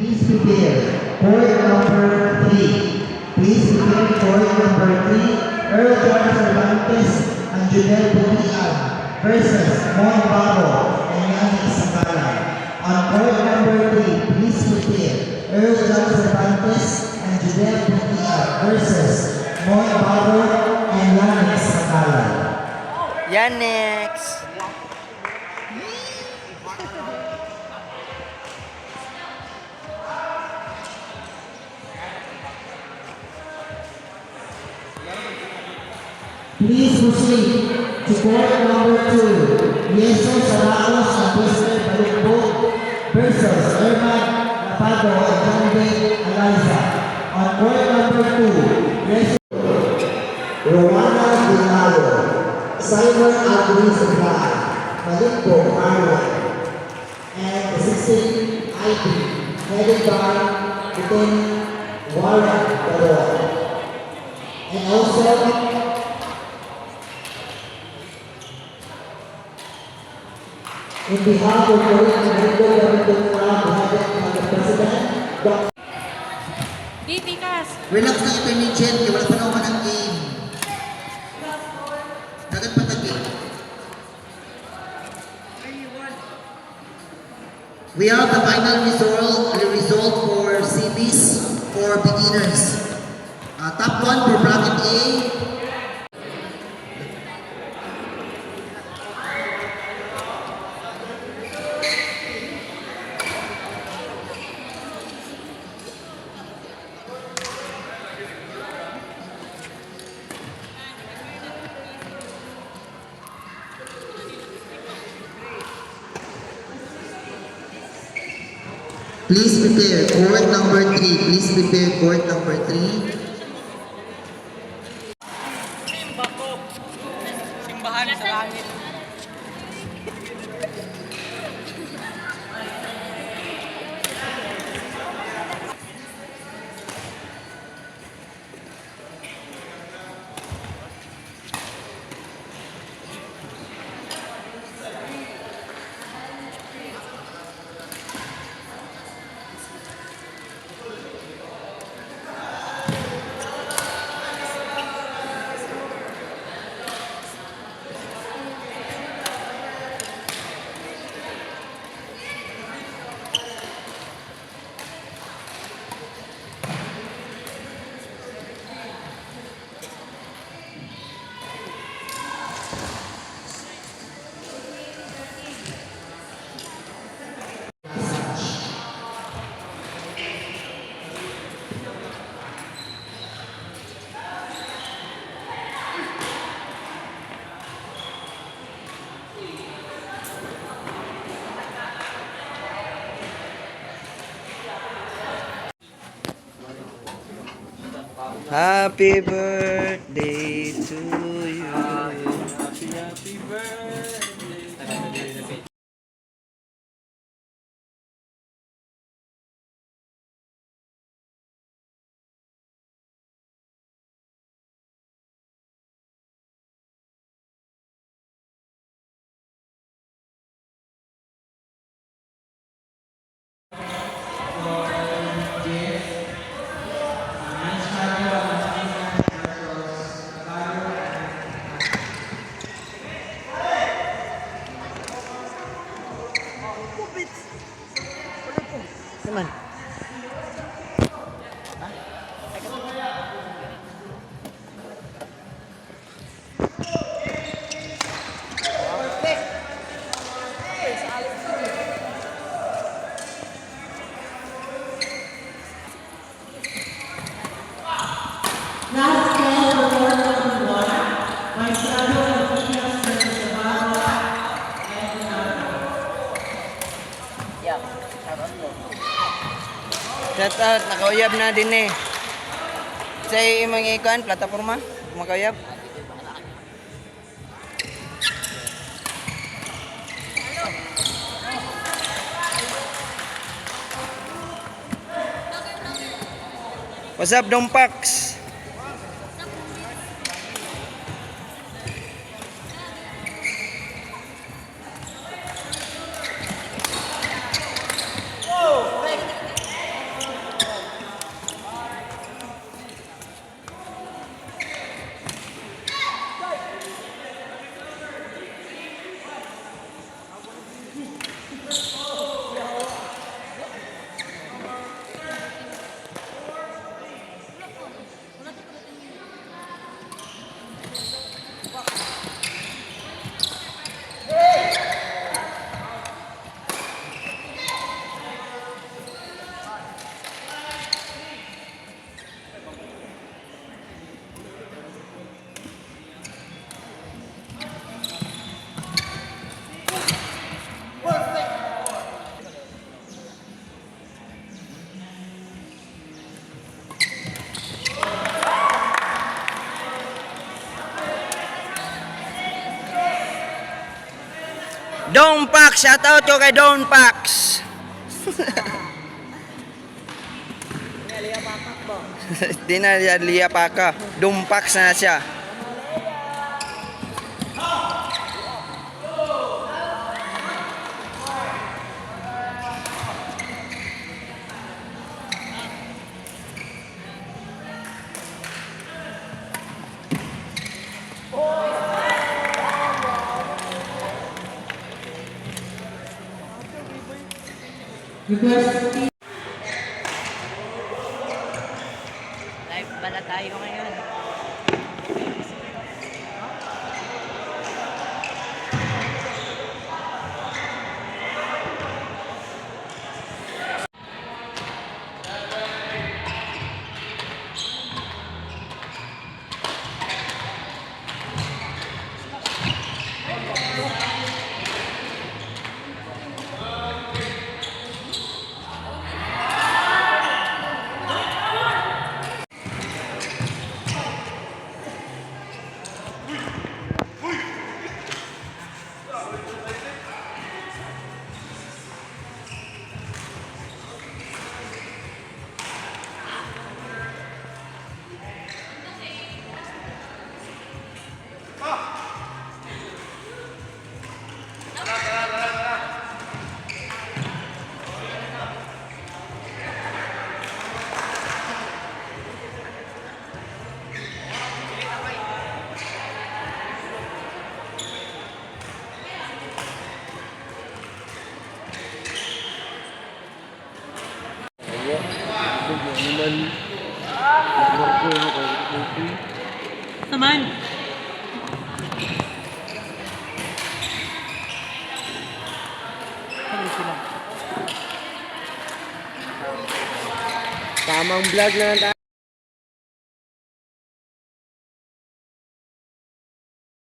Please prepare court number 3. Please prepare court number 3. Earl John Cervantes and Junel Butian versus Mon Babo and Yanni Sangalan. On court number 3, please prepare Earl John Cervantes and Junel Butian versus Mon Babo and Yanni Sangalan. Yan next. Please proceed to court number 2. Yeso Saraos and Wester Balugbog versus Herman Lapado and John Eliza. On court number 2, Yeso Rowana Dinalo, Simon Agri Supply, Malimpo Arwen, and the 16 IP, headed by Lieutenant Warren Baroa. And also, in behalf of the Malimpo Barangay Club, headed by the President, Dr. Bibikas. Relax na, Attorney Jen, kaya wala pa naman ang game. Dagat pa tagi. We have the final result for CBs for beginners. Top one for bracket A. Please prepare court number 3. Please prepare court number 3. Simbahan sa langit. Happy birthday to you. Happy, happy birthday. Naman. Last call for court number 1. Maestrado Martinez versus Navarro and Leonardo. Yeah. Shout out, nakauyab na din eh. Sa imong ikuan, plataporma, makauyab. What's up, Dong Pax? Don Pax, shout out ko kay Don Pax. Di na siya Lia Paka. Don Pax na siya. Request Live pala tayo ngayon. Naman. Tamang vlog na lang tayo.